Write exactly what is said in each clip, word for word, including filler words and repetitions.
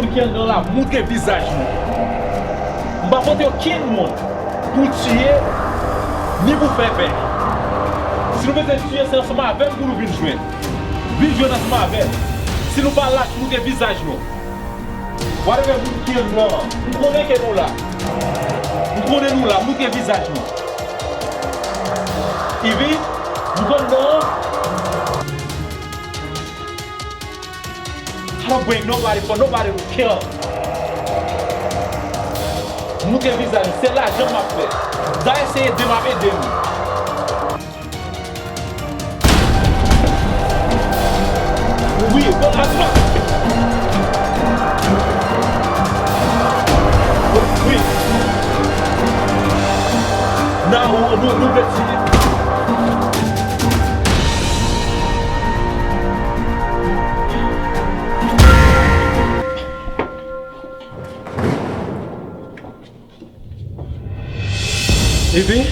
Moun ki anndan la, moutre vizaj nou. M pa pote okenn moun pou tiye, ni pou fè pè. Si nou bezwen tiye, se ansanm avè m pou nou vin jwenn. Vin jwenn ansanm avè m. Si nou pa lach, moutre vizaj nou. Whatever moun ki anndan an, m konnen ke nou la. M konnen nou la, moutre vizaj nou. Ivi, nou konn non. I don't bring nobody for nobody to kill. Moutre vizaj nou, se lajan m ap fè. Zayè se ede m ap ede nou. Wi, bon, atma. Wi. Nan, nou, nou, nou, Evie,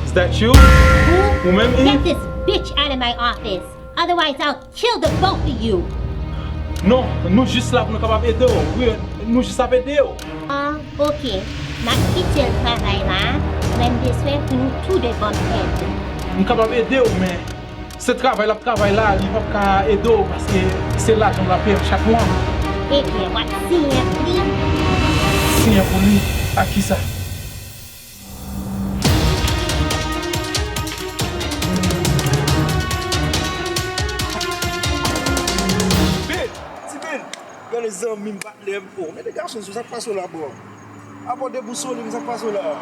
is that you? Ou menm, Eve? Get this bitch out of my office. Otherwise, I'll kill the both of you. Non, nou jis la pou nou kapab ede w. Wi, nou jis ap ede w. Ah, ok. M ap kite l travay la, men m bezwen pou nou tou de ban m èd. M kapab ede w, men se travay l ap travay la, li p ap ka ede w paske se lajan l ap peye m chak mwa. Ebyen, w ap siyen pou li. Siyen pou li? Ak kisa? Ben, Ti Ben, gade zanmi m, patnè m. Oh, mete gason sou sa k pase w la, bro. Apò de bousoli m, sa k pase w la.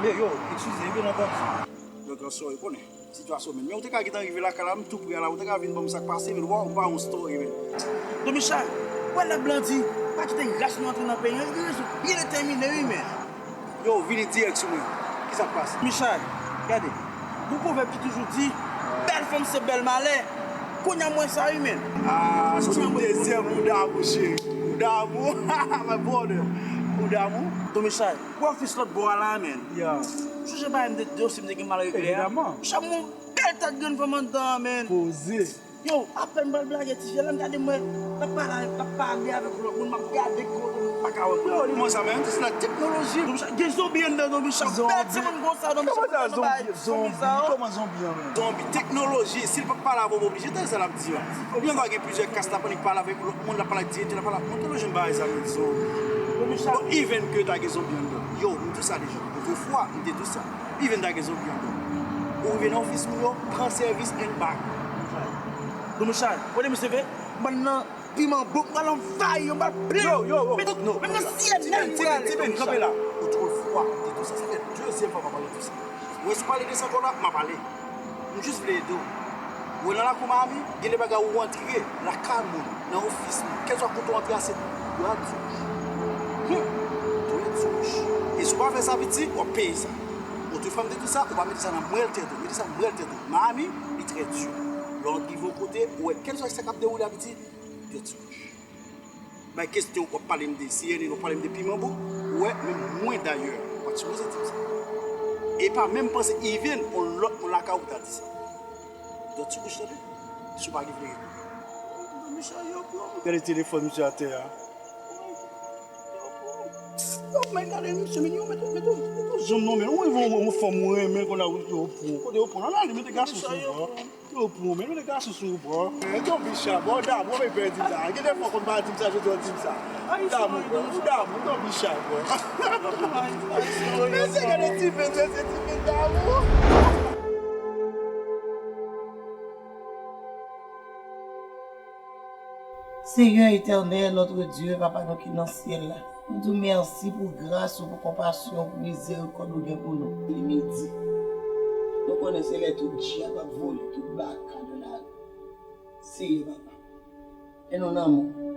Men yo, eskize, byen antandi. Yo, gran sò, yo konnen. Sitiyasyon, men. Men ou te ka gentan rive lakay la, m tou pre a la, ou te ka vin ban m sa k pase, men, waw, ou pa yon story, men. Don Michel, wè lè blan di, pa kite ras nou antre nan peyi an, li gen rezon byen detèmine, wi, men. Yo, vini dirèk sou mwen. Kisa k pase? Michel, gade, gon pwovèb ki toujou di, bèl fanm se bèl malè. Kounye a m wè sa, wi, men. Ah, se yon dezyèm kou damou, cheri. Kou damou, my brother. Kou damou. Don Michel, wè ofis lòt bò a la, men. Yeah. Sonje bagay m te di w si m te gen mal regle a? Evidaman. Michel, m wè yon bèl tèt grenn fanm anndan an, men. Poze. Yo, apèn m pral blage ti fi a, lè m gade m wè l ap pale, l ap pale avèk lòt moun, m ap gade kote m pa ka wè moun. Yo, kòman sa, men? Se la teknoloji. Gen zonbi anndan, zonbi sa. Bèl timoun konsa, zonbi sa. Kòman sa, zonbi? Zonbi sa, kòman zonbi an, men? Zonbi, teknoloji, si l pa pale avè w, m oblije tande sa l ap di a. Oubyen w gen plizyè kas, l ap annik pale avèk lòt moun, l ap pale ak direktè, l ap pale ak moun, televizyon bagay sa, men zonbi. Bon, even ke ta gen zonbi anndan. Yo, m di w sa deja. Otrefwa, m te di w sa. Even ta gen zonbi anndan. Ou rive nan ofis moun yo, pran sèvis and back. Don Michel, kote misye ve? Bann nan piman bouk, m pral anvayi yo, m pral plen. Yo, yo, yo, men, non, men nan syèl menm m prale. Ti Ben, kanpe la. Otrefwa, m te di w sa, sa fè dezyèm fwa m ap pale di w sa. Ou wè si w pale de sa ankò la, m ap ale. M jis vle ede w. Ou wè nan lakou Miami, gen de bagay ou antre lakay moun, nan ofis moun, kèlswa kote w antre a, se dwèt wouj. Hum, dwèt wouj. E si w pa fè sa, piti, w ap peye sa. Otrefwa m te di w sa, ou pa mete sa nan mwèl tèt ou, mete sa nan mwèl tèt ou. Miami, li trè di. Lè w rive yon kote, ou wè kèlswa sa k ap dewoule a, piti, dwèt wouj. Bay kesyon w ap pale m de C N N, w ap pale m de piman bouk, ou wè, menm mwen dayè, ou pa t sipoze di m sa. E pa menm panse even yon lòt moun lakay ou pou ta di sa. Dwèt wouj, tande. Si w pa gen vle reponn. Gade telefòn misye atè a. Yo, men gade misye, men yo, mete, mete, mete janm non, men ou rive yon fanm ou renmen, kounye a ou pran. Kote ou pran? Ala li, mete gason sou ou, bro. Yo, pran, men mete gason sou ou, bro. Men, Don Bicha, bro, damou, men pè di m sa. Gen de fwa konn pa di m sa, jodi a di m sa. Damou, bro, ou damou, Don Bicha, bro. Mesye, gade ti pen, mesye, ti pen damou. Senyè Etènèl, notre Dieu, Papa nou ki nan syèl la, nou di w mèsi pou gras ou, pou konpasyon w, pou mizèrikòd ou gen pou nou. Li midi. Nou konnen se lè tout dyab ap vole, tout baka nan lari. Senyè Papa, fè nou lanmou.